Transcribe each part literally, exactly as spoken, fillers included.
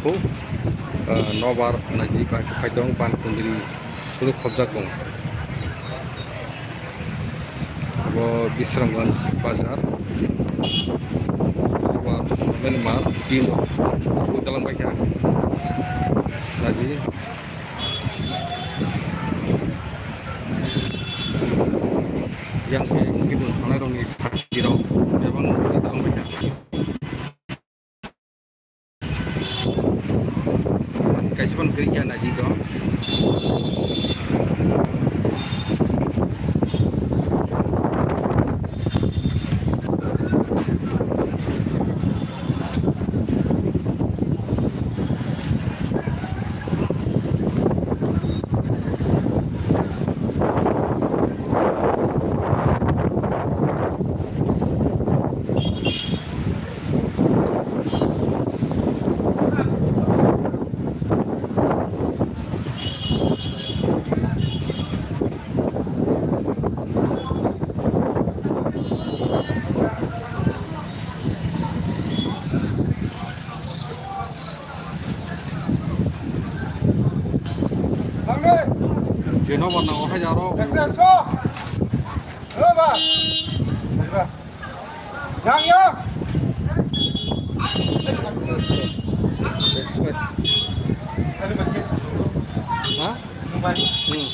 Ko, ah, nobar nagi bai khe phai tong, ban kundri suru khobjak bong. Abo Bisramganj bazar. Nobar Myanmar tin ko dalam bai kha. Nagi. Yang se mungkin thanai rong ni sakhi rong. Bebang ko dalam bai kha. Kaisa phano kwrwi khe naidi to. Jeno bo nango hai jaro. Yang, yang. Ha? Hmm.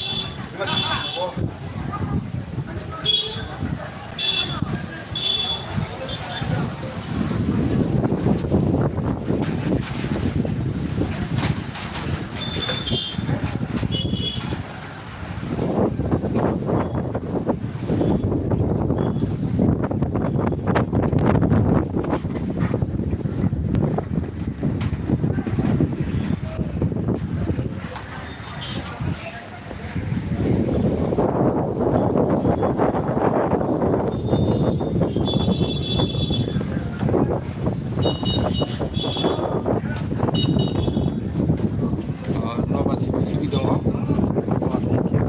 Ah, nobar sibi sibi tongo. Nobar ni khe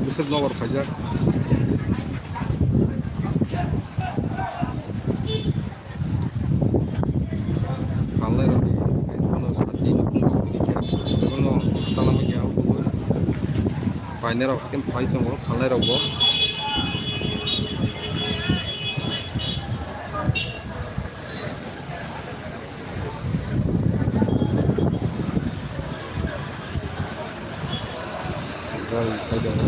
bwswk nobar khaijak. Khalnai rok ni kaisa no sati no phunuk tini khe bono tala ma khe ang tubui. Painai rok haikhe phai tongo khalnai rok bo. Gari phai tongo.